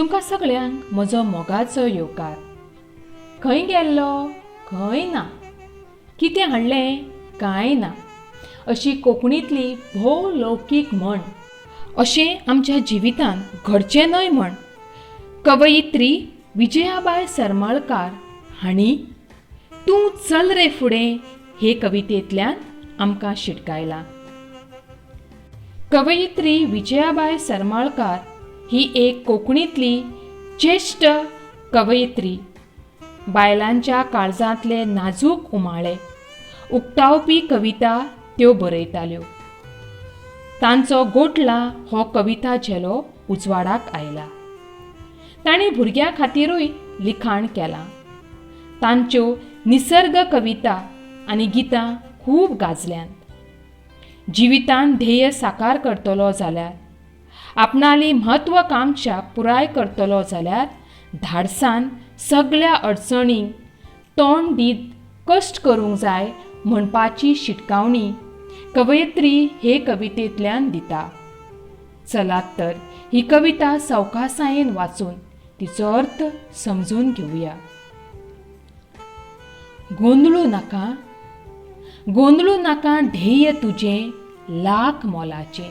तुमकां सगळ्यांक म्हजो मोगाचो येवकार. खंय गेल्लो? खंय ना. कितें हाडलें? कांय ना. अशी कोंकणींतली भोव लौकीक म्हण. अशें आमच्या जिवितांत घडचें न्हय म्हण कवयित्री विजयाबाय सरमळकार हांणी तूं चल रे फुडें हे कवितेंतल्यान आमकां शिटकायलां. कवयित्री विजयाबाय सरमळकार ही एक कोंकणींतली ज्येश्ठ कवयित्री. बायलांच्या काळजांतले नाजूक उमाळे उक्तावपी कविता त्यो बरयताल्यो. तांचो गोटला हो कविता झेलो उजवाडाक आयला. तांणी भुरग्यां खातीरूय लिखाण केलां. तांच्यो निसर्ग कविता आनी गितां खूब गाजल्यांत. जिवितांत ध्येय साकार करतलो जाल्यार, आपणाली म्हत्वाकांक्षा पुराय करतलो जाल्यार धाडसान सगल्या अडचणींक तोंड दीत कश्ट करूंक जाय म्हणपाची शिटकावणी कवयित्री हे कवितेंतल्यान दिता. चलात तर ही कविता सवकासायेन वाचून तिचो अर्थ समजून घेवया. गोंदळू नाका, गोंदळू नाका ध्येय तुजें लाख मोलाचें.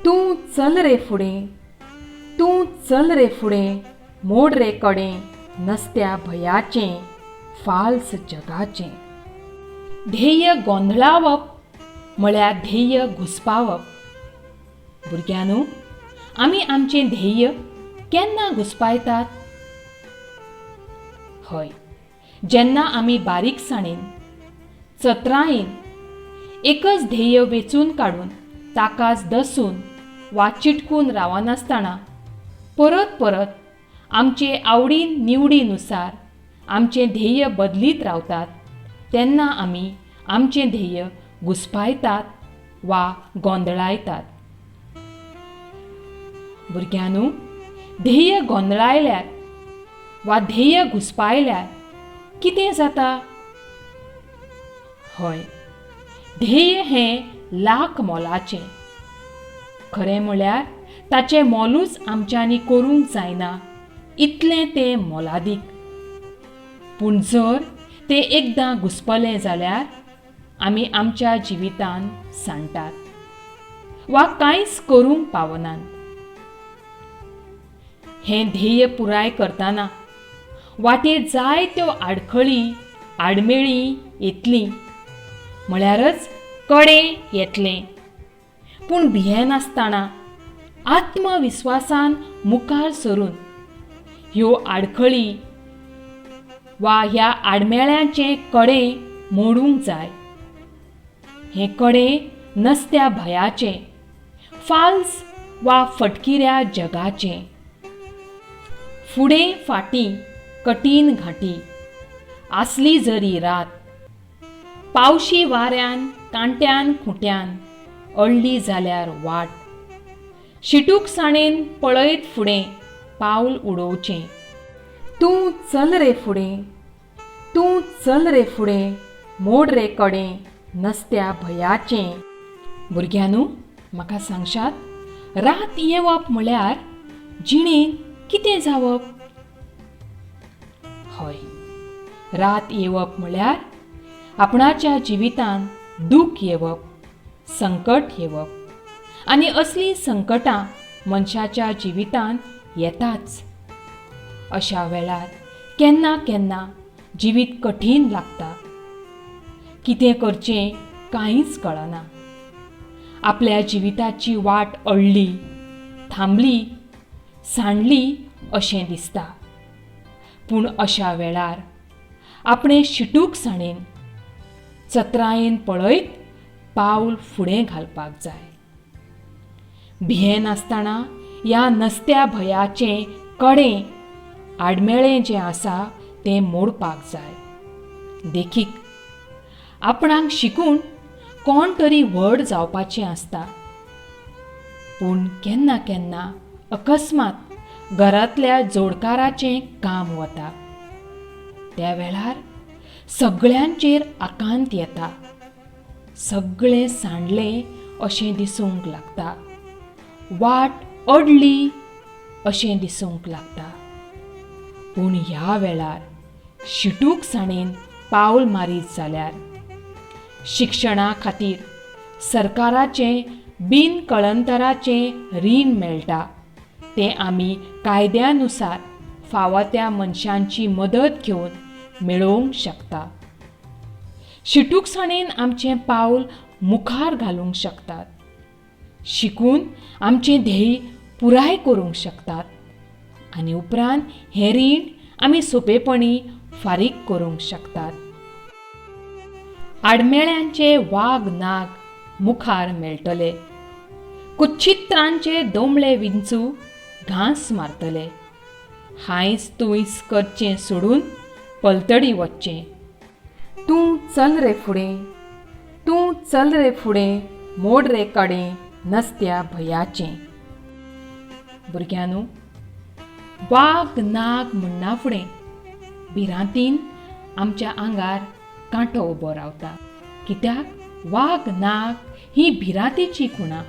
तूं चल रे फुडें, तूं चल रे फुडें, मोड रे कडें नसत्या भंयाचें, फाल्स जगाचें. ध्येय गोंदळावप म्हळ्यार ध्येय घुस्पावप. भुरग्यांनो, आमी आमचें ध्येय केन्ना घुस्पायतात? हय, जेन्ना आमी बारीकसाणेन, चत्रायेन एकच ध्येय वेंचून काडून ताकाच दसून वा चिटकून रावनासतना परत परत आमचे आवडी निवडीनुसार आमचें ध्येय बदलीत रावतात तेन्ना आमी आमचें ध्येय घुस्पायतात वा गोंदळायतात. भुरग्यांनो, ध्येय गोंदळायल्यार वा ध्येय घुस्पायल्यार कितें जाता? हय, ध्येय हें लाख मोलाचें. खरें म्हळ्यार ताचें मोलूच आमच्यांनी करूंक जायना इतलें तें मोलादीक. पूण जर तें एकदां घुस्पलें जाल्यार आमी आमच्या जिवितांत सांडटात वा कांयच करूंक पावनात. हें ध्येय पुराय करतना वाटेर जायत्यो आडखळी आडमेळीं येतलीं, म्हळ्यारच कडें येतलें. पूण भियेनासतना आत्मविस्वासान मुखार सरून ह्यो आडखळी वा ह्या आडमेळ्यांचें कडें मोडूंक जाय. हें कडें नसत्या भंयाचें, फाल्स वा फटकिऱ्या जगाचें. फुडें फाटीं कठीण घांटी आसली जरी रात, पावशी वाऱ्यान कांट्यान खुंट्यान अडली जाल्यार वाट, शिटूकसाणेन पळयत फुडें पावल उडोवचें. तूं चल रे फुडें, तूं चल रे फुडें, मोड रे कडें नसत्या भंयाचें. भुरग्यांनो, म्हाका सांगशात, रात येवप म्हळ्यार जिणेंत कितें जावप? हय, रात येवप म्हळ्यार आपणाच्या जिवितांत दूख येवप, संकट येवप. आनी असलीं संकटां मनशाच्या जिवितांत येताच. अशा वेळार केन्ना केन्ना जिवीत कठीण लागता. कितें करचें कांयच कळना. आपल्या जिविताची वाट अडली, थांबली, सांडली अशें दिसता. पूण अशा वेळार आपणें शिटूकसाणेन, चत्रायेन पळयत पावल फुडें घालपाक जाय. भियेनासतना ह्या नसत्या भंयाचें कडें आडमेळें जें आसा तें मोडपाक जाय. देखीक, आपणाक शिकून कोण तरी व्हड जावपाचें आसता, पूण केन्ना केन्ना अकस्मात घरांतल्या जोडकाराचें काम वता. त्या वेळार सगळ्यांचेर आकांत येता. सगळें सांडलें अशें दिसूंक लागता. वाट अडली, अशें दिसूंक लागता. पूण ह्या वेळार शिटूकसाणेन पावल मारीत जाल्यार शिक्षणा खातीर सरकाराचें बिन कळंतराचें रीण मेळटा तें आमी कायद्या नुसार फावो त्या मनशांची मदत घेवन मेळोवंक शकता. शिटूकसाणेन आमचें पावल मुखार घालूंक शकतात. शिकून आमचें ध्येय पुराय करूंक शकतात आनी उपरांत हें रीण आमी सोंपेपणी फारीक करूंक शकतात. आडमेळ्यांचे वाग नाग मुखार मेळटले. कुच्छित्रांचे दोमळे विंचू घांस मारतले. हांयस तुंयस करचें सोडून पलतडी वचचें. तूं चल रे फुडें, तूं चल रे फुडें, मोड रे कडें नसत्या भंयाचें. भुरग्यांनो, वाग नाग म्हणना फुडें भिरांतीन आमच्या आंगार कांटो उबो रावता. कित्याक वाग नाग ही भिरांतेची खुणां.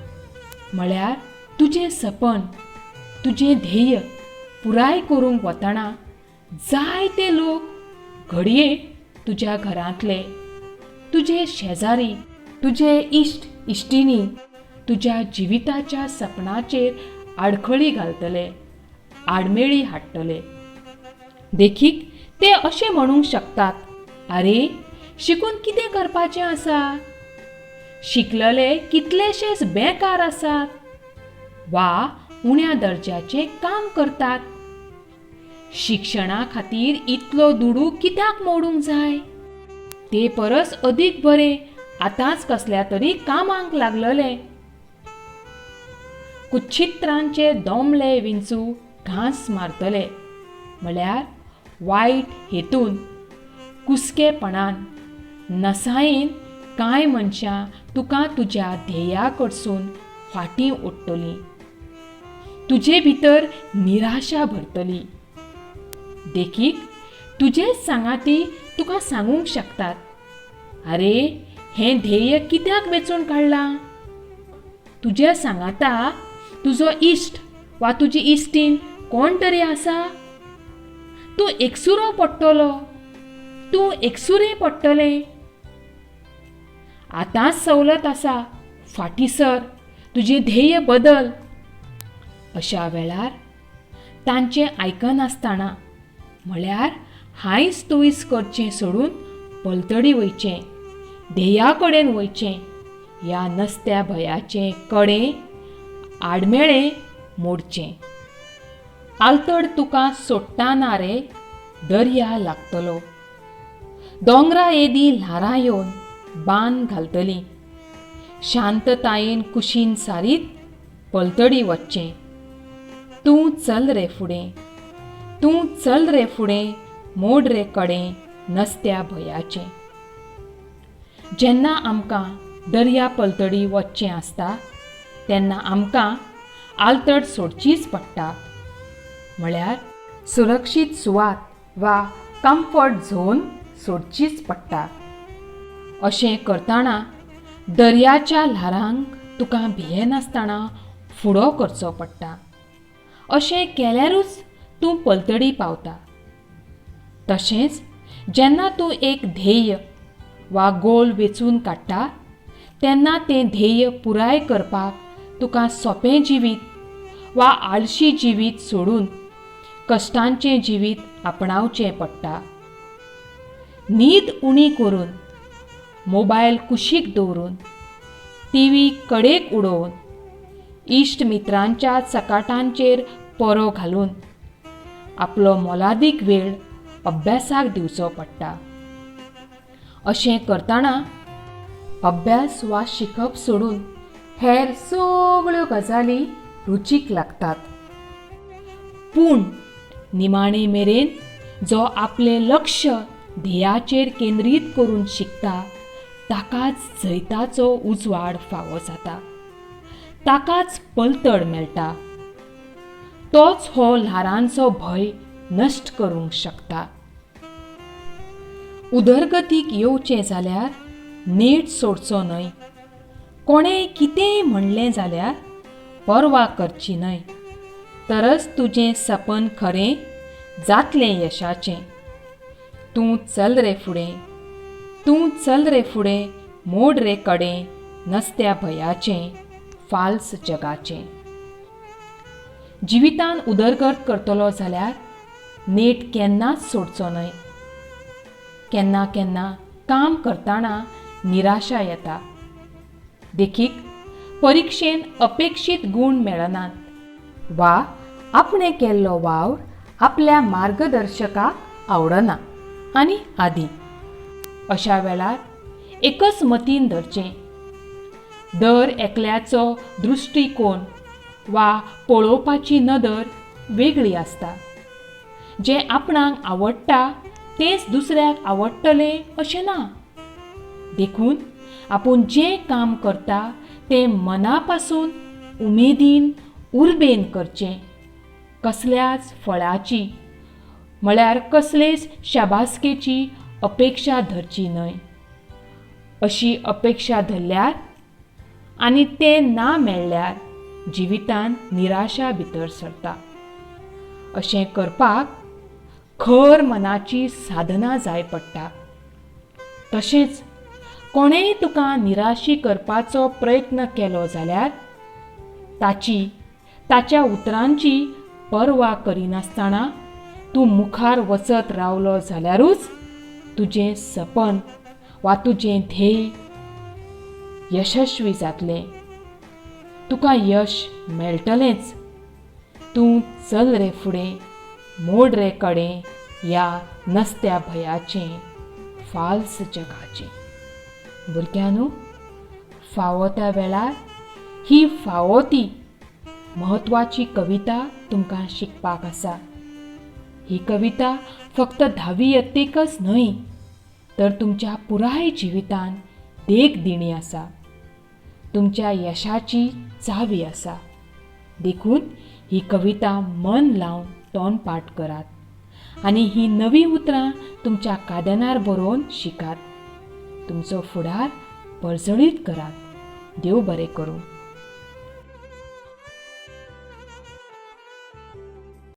म्हळ्यार तुजें सपन, तुजें ध्येय पुराय करूंक वतना जायते लोक घडये तुज्या घरांतले, तुजे शेजारी, तुजे इश्ट इश्टिणी तुज्या जिविताच्या सपनाचेर आडखळी घालतले, आडमेळी हाडटले. देखीक ते अशें म्हणूंक शकतात, आरे शिकून कितें करपाचें आसा, शिकलले कितलेशेच बेकार आसात वा उण्या दर्जाचें काम करतात, शिक्षणा खातीर इतलो दुडू कित्याक मोडूंक जाय, ते परस अदीक बरें आतांच कसल्या तरी कामाक लागलले. कुच्छित्रांचे दोमले विंचू घांस मारतले म्हळ्यार वायट हेतून, कुसकेपणान, नसायेन कांय मनशां तुका तुज्या ध्येया कडसून फाटीं ओडटलीं, तुजे भितर निराशा भरतली. देखीक तुजेच सांगाती तुका सांगूंक शकतात, आरे हें ध्येय कित्याक वेंचून काडलां, तुज्या सांगाता तुजो इश्ट वा तुजी इश्टीण कोण तरी आसा, तूं एकसुरो पडटलो, तूं एकसुरें पडटलें, आतांच सवलत आसा, फाटीं सर, तुजें ध्येय बदल. अशा वेळार तांचें आयकनासतना म्हळ्यार हांयस तुयस करचें सोडून पलतडी वयचें, ध्येया कडेन वयचें, ह्या नसत्या भंयाचें कडें आडमेळें मोडचें. आलतड तुका सोडटा ना रे दर्या लागतलो, दोंगरा येदी ल्हारां येवन बांद घालतलीं, शांततायेन कुशीन सारीत पलतडी वचचें. तूं चल रे फुडें, तूं चल रे फुडें, मोड रे कडें नसत्या भंयाचें. जेन्ना आमकां दर्या पलतडी वचचें आसता तेन्ना आमकां आलतड सोडचीच पडटा, म्हळ्यार सुरक्षीत सुवात वा कम्फर्ट झोन सोडचीच पडटा. अशें करतना दर्याच्या ल्हारांक तुका भियेनासतना फुडो करचो पडटा. अशें केल्यारूच तूं पलतडी पावता. तशेंच जेन्ना तूं एक ध्येय वा गोल वेंचून काडटा तेन्ना तें ध्येय पुराय करपाक तुका सोंपें जिवीत वा आळशी जिवीत सोडून कश्टांचें जिवीत आपणावचें पडटा. न्हीद उणी करून, मोबायल कुशीक दवरून, टिवी कडेक उडोवन, इश्ट मित्रांच्या चकाटांचेर परो घालून आपलो मोलादीक वेळ अभ्यासाक दिवचो पडटा. अशें करतना अभ्यास वा शिकप सोडून हेर सगळ्यो गजाली रुचीक लागतात. पूण निमाणे मेरेन जो आपलें लक्ष ध्येयाचेर केंद्रीत करून शिकता ताकाच जैताचो उजवाड फावो जाता, ताकाच पलतड मेळटा, तोच हो ल्हारांचो भंय नश्ट करूंक शकता. उदरगतीक येवचें जाल्यार नेट सोडचो न्हय, कोणेंय कितेंय म्हणलें जाल्यार पर्वा करची न्हय. तरच तुजें सपन खरें जातलें यशाचें. तूं चल रे फुडें, तूं चल रे फुडें, मोड रे कडें नसत्या भंयाचें, फाल्स जगाचें. जिवितान उदरगत करतलो जाल्यार नेट केन्नाच सोडचो न्हय. केन्ना केन्ना काम करतना निराशा येता. देखीक, परिक्षेन अपेक्षीत गूण मेळनात वा आपणें केल्लो वावर आपल्या मार्गदर्शकाक आवडना आनी आदी. अशा वेळार एकच मतीन धरचें, दर एकल्याचो दृश्टीकोन वा पळोवपाची नदर वेगळी आसता. जें आपणाक आवडटा तेंच दुसऱ्याक आवडटलें अशें ना. देखून आपूण जें काम करता तें मना पासून उमेदीन उर्बेन करचें. कसल्याच फळाची म्हळ्यार कसलेच शाबासकेची अपेक्षा धरची न्हय. अशी अपेक्षा धरल्यार आनी तें ना मेळ्ळ्यार जिवितान निराशा भितर सरता. अशें करपाक खर मनाची साधना जाय पडटा. तशेंच कोणेंय तुका निराशी करपाचो प्रयत्न केलो जाल्यार ताची ताच्या उतरांची पर्वा करिनासतना तूं मुखार वचत रावलो जाल्यारूच तुजें सपन वा तुजें ध्येय यशस्वी जातलें. तुका यश मेळटलेंच. तूं चल रे फुडें, मोड रे कडें ह्या नसत्या भंयाचें, फाल्स जगाचें. भुरग्यांनो, फावो त्या वेळार ही फावो ती म्हत्वाची कविता तुमकां शिकपाक आसा. ही कविता फक्त धावी यत्तेकच न्हय तर तुमच्या पुराय जिवितान देख दिणी आसा, तुमच्या यशाची चावी आसा. देखून ही कविता मन लावन तोंडपाठ करात आनी ही नवीं उतरां तुमच्या कादेनार बरोवन शिकात. तुमचो फुडार पर्जळीत करात. देव बरें करूं.